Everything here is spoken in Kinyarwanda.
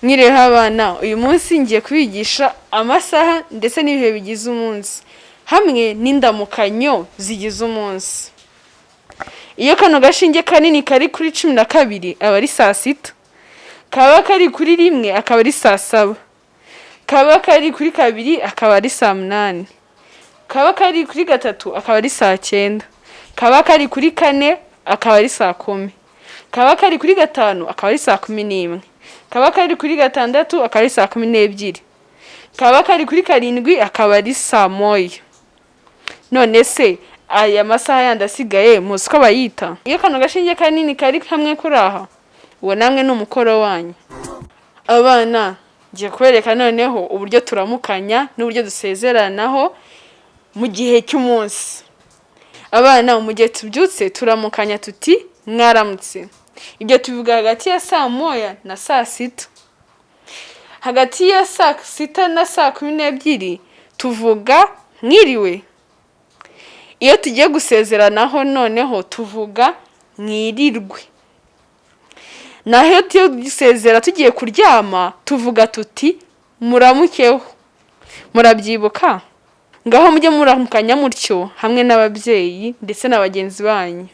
Mwiriweho abana, uyu munsi ngiye kubigisha amasaha ndetse n'ibihe bigize umunsi, hamwe n'indamukanyo zigize umunsi. Iyo kano gashinge kanini kari kuri 12 aba ari saa sita, kaba kari kuri 1 akaba ari saa saba, kaba kari kuri 2 akaba ari saa munani, kaba kari kuri 3 akaba ari saa cyenda, kaba kari kuri 4 akaba ari saa kumi, kaba kari kuri 5 akaba ari saa 11, kaba kari kuri 6 akaba ari saa 12, kaba kari kuri 7 akaba ari saa moya. None se aya masaha yandi asigaye muzi ko bayita? Iyo kano gashinge kanini kari hamwe kuri aha, uwo namwe ni umukoro wanyu. Abana, ngiye kubereka noneho uburyo turamukanya n'uburyo dusezeranaho mu gihe cy'umunsi. Abana, mu gihe tubyutse turamukanya tuti "Mwaramutse". Ibyo tubivuga hagati ya saa moya na saa sita. Hagati ya saa sita na saa 12 tuvuga "Mwiriwe". Iyo tugiye gusezeranaho noneho tuvuga "Mwirirwe". Naho iyo tugiye gusezera tugiye kuryama tuvuga tuti "Muramukeho". Murabyibuka? Ngaho mujye muramukanya mutyo hamwe n'ababyeyi ndetse na bagenzi banyu.